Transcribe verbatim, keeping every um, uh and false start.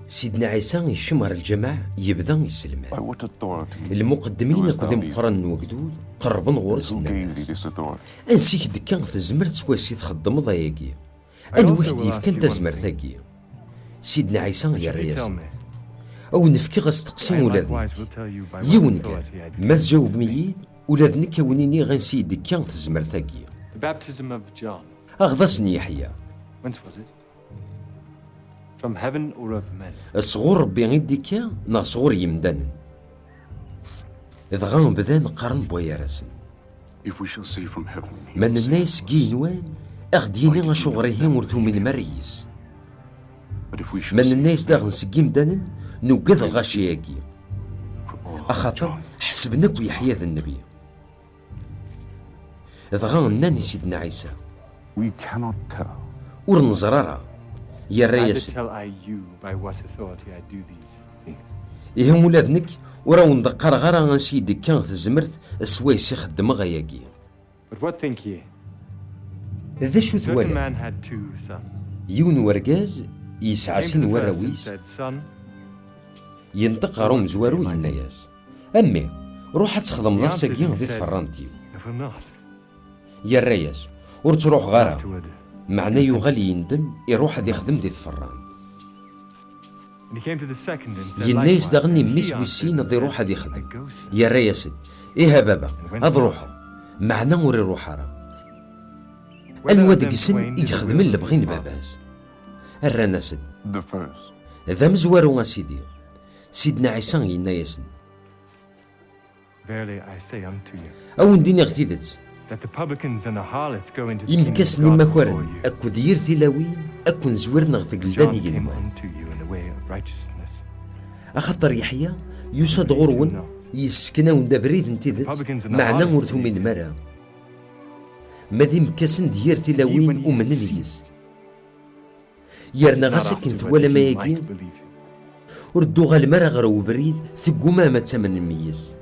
Sidna Ɛisa ikcem ɣer lǧameɛ, yebda isselmad. Lmuqeddmin akked imeqqranen n wegdud qerrben ɣur-s, nnan-as: "Ansi k-d-tekka tezmert swayes i txeddmeḍ ayagi? Anwa i k-d-yefkan tazmert-agi?" Sidna Ɛisa yerra-yasen: "A wen-fkeɣ asteqsi ula d nekk. Yiwen kan, ma tjawbem-iyi-d, ula d nekk a wen-iniɣ ansi i d-tekka tezmert-agi." Aɣḍas n Yeḥya. From heaven or of men? Sɣur Ṛebbi i d-ikka neɣ sɣur yemdanen? Dɣa bdan qqaren wway-ar-asen: "Ma nenna-yas seg yigenwan, a ɣ-d-yini acuɣer ihi ur tuminem ara yis. Ma nenna-yas daɣen seg yimdanen, nugad lɣaci-agi, axaṭer ḥesben akk Yeḥya d nnbi." Dɣa nnan i Sidna Ɛisa: "Ur neẓri ara." Yerra-yasen: "Ihi ula d nekk ur awen-d-qqareɣ ara ansi i d-tekka tezmert swayes i xeddmeɣ ayagi." D acu twalam? Yiwen wergaz yesɛa sin warraw-is. Yenṭeq ɣer umezwaru, yenna-yas: "A mmi, ruḥ ad txedmeḍ ass-agi di tferrant-iw." Yerra-yas: "Ur ttruḥeɣ ara." Meɛna yuɣal yendem, iruḥ ad ixdem di tferrant. Yenna-yas daɣen i mmi-s wis sin ad iruḥ ad ixdem. Yerra-yas-d: "Ih a baba, ad ruḥeɣ." Meɛna ur iruḥ ara. Anwa deg-sen i ixedmen lebɣi n baba-s? Rran-as-d: "D amezwaru, a sidi." Sidna Ɛisa yenna-yasen: "A wen-d-iniɣ tidet, imekkasen imakaren akked yir tilawin ad ken-zwiren ɣer tgelda n yigenwan. Axaṭer Yeḥya yusa-d ɣur-wen, yessken-awen-d abrid n tidet, meɛna ur tuminem ara. Ma d imekkasen d yir tilawin umnen yis. Yerna ɣas akken twalam ayagi, ur d-tuɣalem ara ɣer ubrid, teggumam ad tamnem yis.